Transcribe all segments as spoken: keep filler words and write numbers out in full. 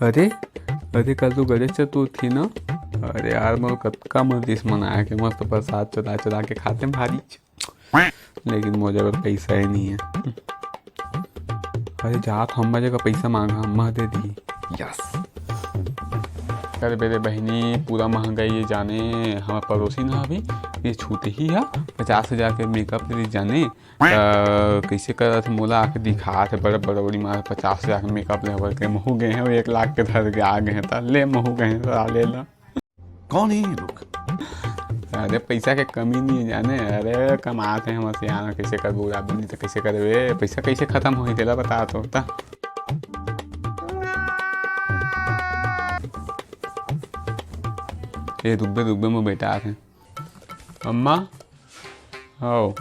अरे, अरे, कल तो गणेश चतुर्थी ना। अरे यार, मोर कतका मन रिस मनाए के मस्त प्रसाद चुरा चुरा के खातेंव भारी। लेकिन मोर जग पइसा ही नहीं है। अरे जात हूँ अम्मा जग पइसा मांगा, अम्मा दे दी। Yes। अरे बेरे बहिनी, पूरा महंगाई ये जाने, हमर पड़ोसी ना अभी, ये छूटे ही है, पचास हजार के makeup ले जाने। त कइसे करत हे, मोला आके दिखात हे, बड़ बड़ौरी मार पचास हजार के makeup ले हवय के, महू गे हे, एक लाख के धर के आ गे हे, त ले महू गे हे, त ले ला। कौन है ये लोग? अरे पइसा के कमी नहीं जाने, अरे कमात हे हमर सियान, कइसे करबो, उड़ाबो नहीं त कइसे करबे, पइसा कइसे खतम होही तेला बता तो, त। ए रुकबे, रुकबे, मोर बेटा आत हे। अम्मा, हव,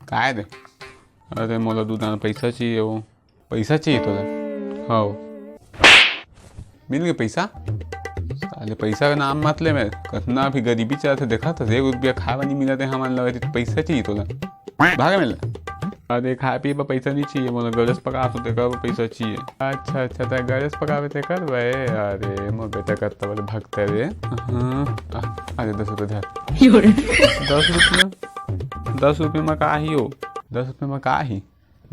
काय रे? अरे मोला दू दाना पइसा चाहिए वो। पइसा चाहिए तोला? हव। मिल गे पइसा? साले पइसा के नाम मत ले, मैं कतना भी गरीबी चलत हे, देखत हस एक रुपया खाए बर नइ मिलत हे हमन ला, पइसा चाहिए तोला? भाग मिल। अरे खाए पिए बर पइसा नइ चाहिए मोला, गणेश पकात हंव तेकर बर पइसा चाहिए। अच्छा अच्छा, तैं गणेश पकाबे तेकर बर? अरे मोर बेटा कतना बड़े भक्त हे रे। हाँ, आ, अरे दस रुपया धर। दस रुपया? दस रुपया म का ही हो? दस रुपया म का ही?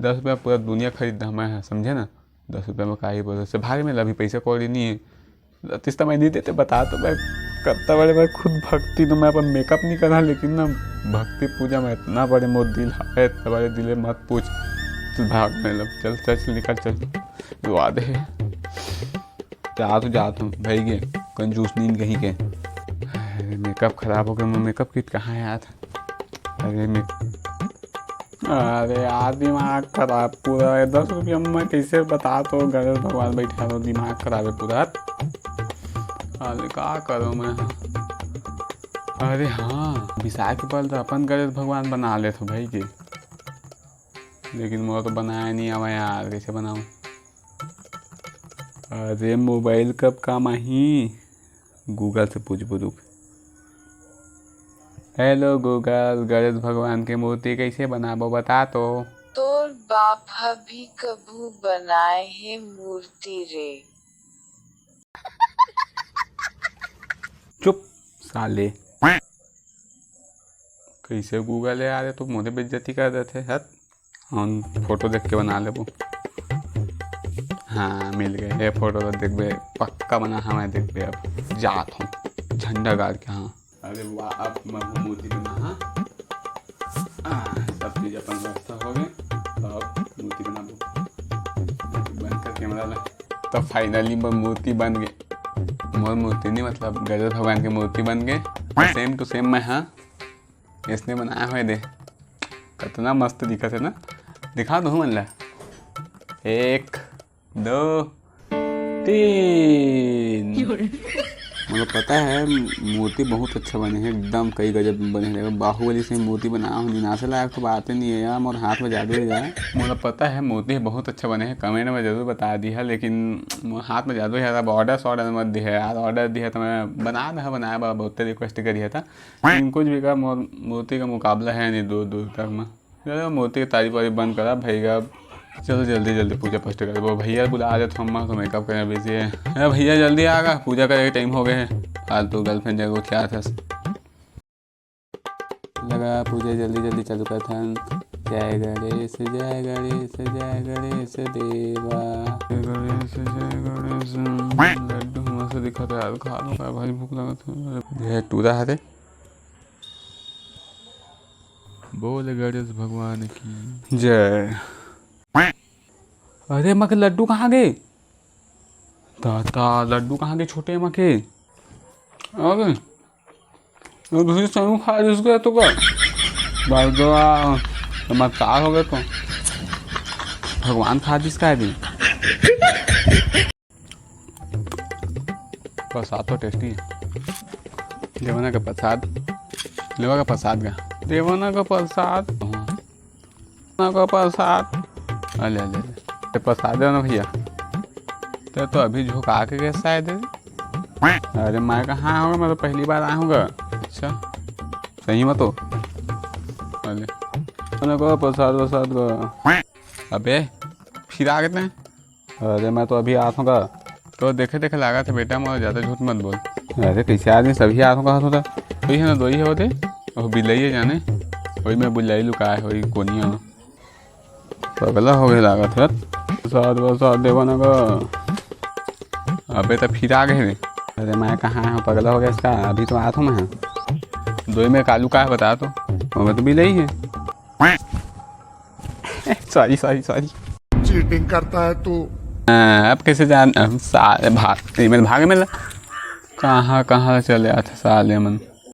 दस रुपया पूरा दुनिया खरीद डहा मैं ह, समझे ना? दस रुपया म का ही बोले से भाग में ला, अभी पइसा कौड़ी नहीं है। रतिस त मैं नहीं देते, बता तो मैं कतना बड़े मैं खुद भक्ति तो मैं अपन makeup नहीं करा, लेकिन ना भक्ति पूजा में इतना बड़े मोर दिल है, इतना बड़े दिल है मत पूछ। चल भाग में ला, चल चल चल निकल चल, दुआ दे। जा तो जात हूँ भाई के, कंजूस नींद कहीं के। अरे makeup खराब हो गया, मैं makeup kit कहाँ है यार? अरे मैं, अरे यार दिमाग खराब पूरा है। दस रुपया में मैं कैसे बता तो गणेश भगवान बैठा तो दिमाग खराब है पूरा। अरे का करो मैं? अरे हाँ, बिसाए के पहले तो अपन गणेश भगवान बना लेत हो भाई के, लेकिन मोला तो बनाए नहीं आवा यार, कैसे बनाऊँ? अरे मोबाइल कब काम आही? Google से पूछबो रुक। Hello Google, गणेश भगवान के मूर्ति कैसे बनाबो बता तो। तोर बाप ह भी कभू बनाए हे मूर्ति रे। चुप साले। कैसे Google है यार, ये तो मोरे बेइज्जती कर देथे हट। हम फोटो देख के बना लेबो। हाँ, मिल गए। ये फोटो ला देखबे, पक्का बना हवय, देखबे। अब जात हूँ झंडा गाड़ के। हाँ, अरे वाह, अब मैं मूर्ति बना। हाँ, आ, सब चीज अपन व्यवस्था हो गए, तो अब मूर्ति बनाबो। बंद कर कैमरा ला। तो finally मोर मूर्ति बन गए। मोर मूर्ति नहीं, मतलब गणेश भगवान के मूर्ति बन गए। Same to same मैं, हाँ, इसने बनाया हुआ दे। कितना मस्त दिखत है ना, दिखा दो मन ला। एक, दो, तीन। मतलब पता है मूर्ति बहुत अच्छा बने है, एकदम कई गजब बने है। बाहुबली से मूर्ति बनाया हूँ, निनासे लायक तो बात ही नहीं है यार, मोर हाथ में जादू हो जाए। मतलब पता है मूर्ति बहुत अच्छा बने है, comment में जरूर बता दी है, लेकिन मोर हाथ में जादू है, अब order order मत दी है यार, order दी है तो मैं बना दे, बनाए बर बहुत request करी है था, लेकिन कुछ भी का मोर मूर्ति का मुकाबला है नहीं दूर दूर तक में। चलो, मूर्ति के तारीफ वारीफ बंद करा भैया। चलो जल्दी जल्दी पूजा पाठ कर, वो भैया बुला रहे थे, अम्मा तो makeup करने busy है। अरे भैया जल्दी आ गा, पूजा करे के time हो गए है। फालतू girlfriend जगह क्या था। लगा पूजा जल्दी जल्दी चालू कर थन। जय गणेश, जय गणेश, जय गणेश देवा। जय गणेश, जय गणेश। लड्डू मस्त दिखत है यार, खा लो का भाई, भूख लगत है। ये टूरा हरे। बोल गणेश भगवान की जय। अरे, एमा के लड्डू कहाँ गे? दादा, लड्डू कहाँ गे छोटे एमा के? अरे, वो दूसरी समूह खा जिस गया तो का? भाई दो, आ, चमत्कार हो गया तो। भगवान खा जिस का भी। प्रसाद तो tasty है। देवाना का प्रसाद, लेवा का प्रसाद का, देवाना का प्रसाद, देवाना का प्रसाद। अले, अले, अले। ये प्रसाद देवाना भैया। ते तो अभी झुका के गए शायद। अरे मैं कहाँ आऊँगा, मैं तो पहली बार आऊँगा। अच्छा, सही में तो। अले। देवाना का प्रसाद, प्रसाद का। अबे, फिर आ गए। अरे मैं तो अभी आत हूँ गा। तो देखे देखे लागत हे बेटा, मोला ज्यादा झूठ मत बोल। अरे, कइसे आदमी सभी आत हों कहत हों त? वही हे ना, दोई हे वो दे। वो बिलई हे जाने, वही में बिलई लुकाय होही कोनिया में। पगला हो गे लागत हे। सात बा सात देवा ना गा। अबे त फिर आ गे रे। अरे मैं कहाँ हँव, पगला हो गे हस का? अभी तो आत हों मैं। दोई में का लुकाय हे बता तो। ओमे तो बिलई हे। Sorry, sorry, sorry. चीटिंग करता है तू। हाँ, अब कइसे जान, अब साले भाग, ये मेरे भाग में ला। कहाँ, कहाँ चले आथे साले मन।